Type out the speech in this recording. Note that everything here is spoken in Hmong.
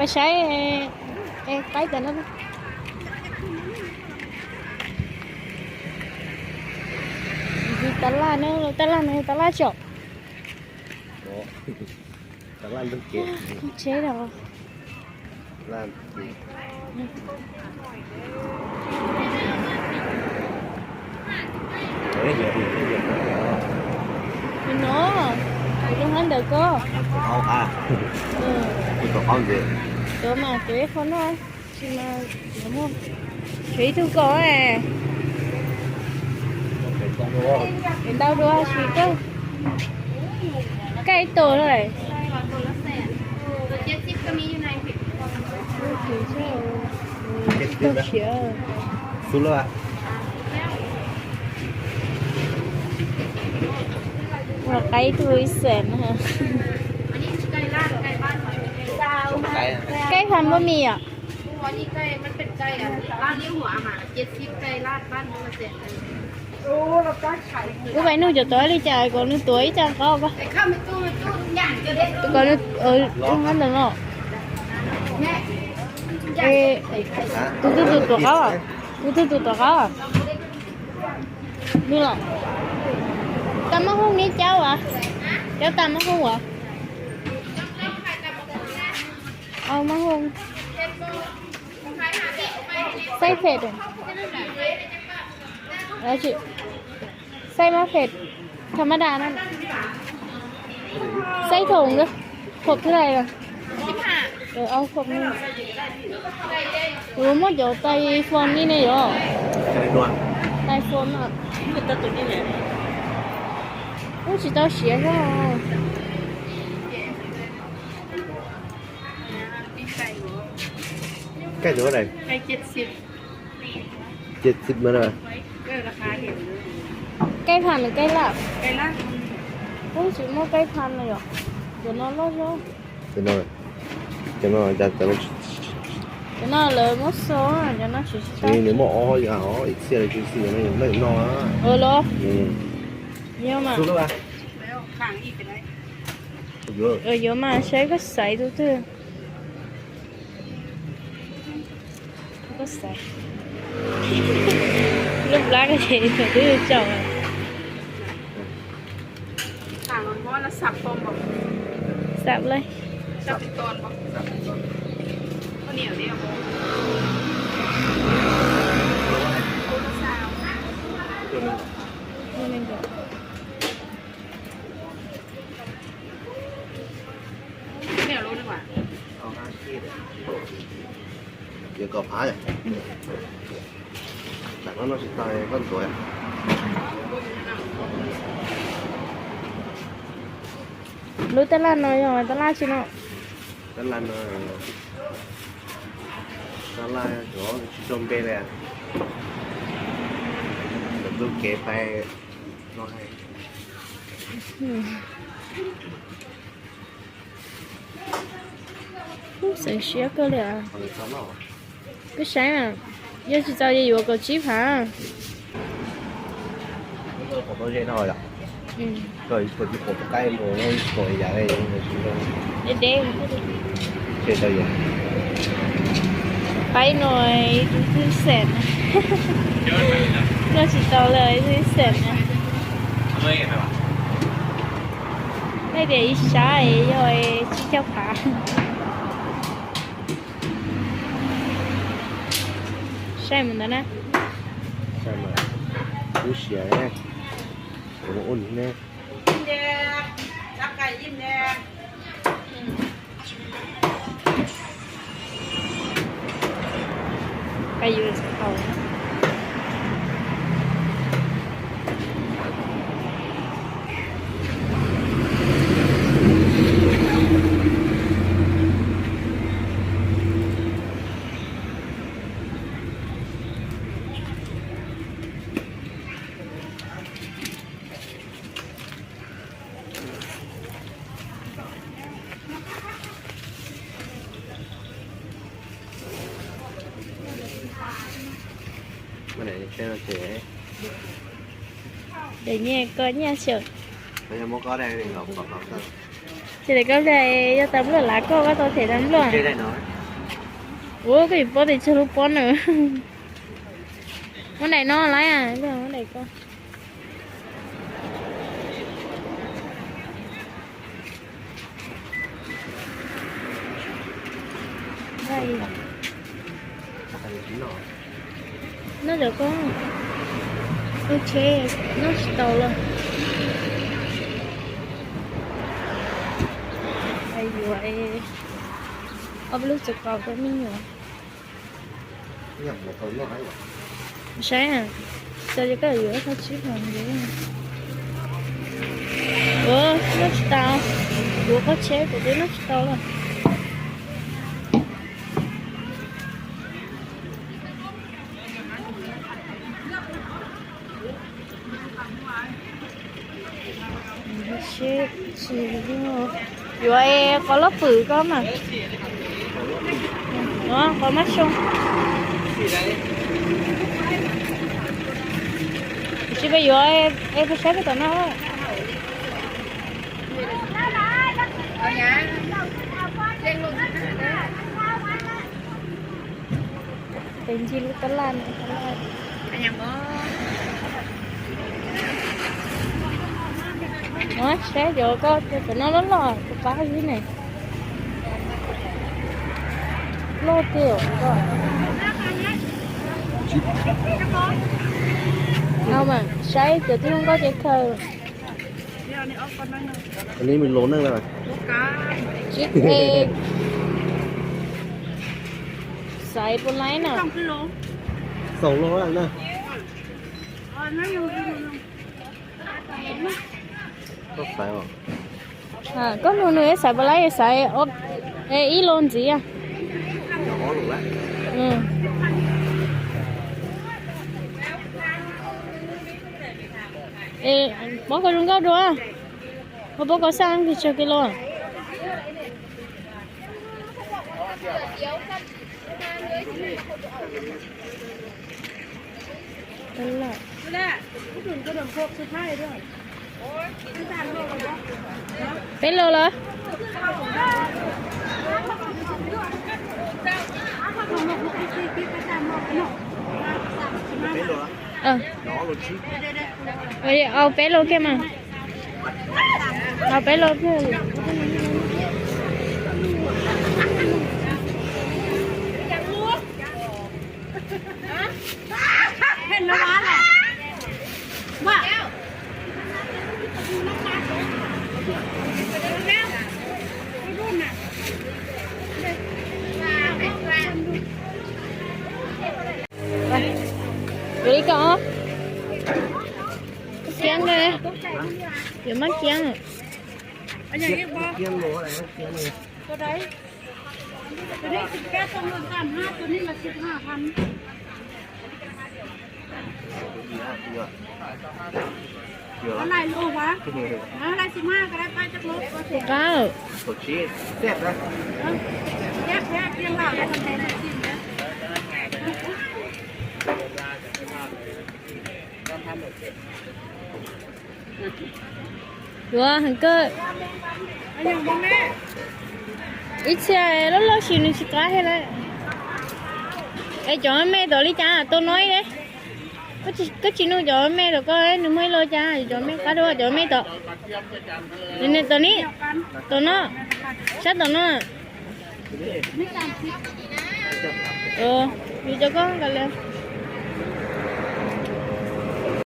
Peb saib, qaib tas no. Tab laj no, tab laj no, tab laj tsom. Tsheb los. No, kuv zoo hab ntawm koj. Tuav mas tuav ib qho noj, tsis mas yuav muaj. Tshuav ib tug ko, ntau dua tsis kawg. Kaj ib tus lawm. Ua qaib tug ib xees. Qaib phas npua mis os. Kuv pais nug cov tuav li cas kom nws tuav ib co qaub ko. Kom nws ua ntawm no. Tus twg tus tuav qaub? Tus twg tus tuav qaub? Nws los. Tag mab hooj neb caub as? Caub tag mab hooj as? Mab hooj. Xaib phem. Xaib mab phem. Tham mab das no. Xaib thoom nkawd. Hộp thứ này là. Ua muab cov tais fon ni ne yom. Tais fon no. Kuj tsis tau siav zog. Kaij tus qab dais? Kaij phas nws kaij laj. Kuj tsis muaj kaij phas no yom. Cov no loj zog. Cov no lawv muab xo, cov no tsis tau. Nws muaj ob yam os, ib txhia li tsis xis no, lawv noj. Los. Yog mas. Yuav mas saib koj xaiv tus twg. Koj xaiv. Lub plab koj ces tus twg tsaum. Xam lawm. Yuav kaum phav. Tam no noj tsis tau koj tuav. Lub tab laj no yog tab laj tsi no? Tab laj no, tab laj tsis raug npe li. Lawv txoj kev pais no hais. Xeev siab kawg li. Koj saib mas, yog tsis txaus ces yuav kaum tsib phav. Deb deb. Qaib no ib tug xees, noj tsis tau li ib tug xees na. Tej tias ib sab yog tsib caug phav. Saib mus ntawd na. Kub siab ne. Ces nyiaj koj nyiaj xyaw. Ces koj pliag yog tas npluaj lav koj, koj tau them tas npluaj. Ua koj yuav pob tes tsawg lub pob na. Muab daim no lawm, muab daim ko. Noj cov ko, ua tsheb noj tsis tau lawm. Yuav ob peb lub txiv qaub rau me nyuam. Saib, txawm yog koj yuav thaj tsib hov ntiag. Ua noj tsis tau, kuv qhov tsheb kuv twb noj tsis tau lawm. Yuav qos loj pwm ko mas. Qos mab xyoo. Tsis peb yuav es peb saib peb tom no. Tes ncig lub tab laj no. Saib cov ko, cov no loj loj, cov pab xwb ne. Loj tiag. No mas saib cov tib zoo nkauj ces khaws. Tsib es xaiv puas laib na? Xaus loj na. Koj xaiv os. Koj nug nws xaiv puas laib, xaiv ib lo ntxiv. Muab koj zoo nkauj dua. Koj puab koj xaj kis tsawg kis los. Peb lo los? Au peb lo kiag mas. Au peb lo kiag. Yuav li ko. Kiab ne, yuav maj kiab. Qab. Yuav heev kawg. Ib txhia loj loj sis nws tsis qab thiab lawm. Es cov me tom li cas tau no ib le. Koj tsis nug cov me tom ko nws muaj ib lo cas, cov me qab dua cov me tom. Tom ni, tom no, sab tom no. Yus cov koj nkaus li.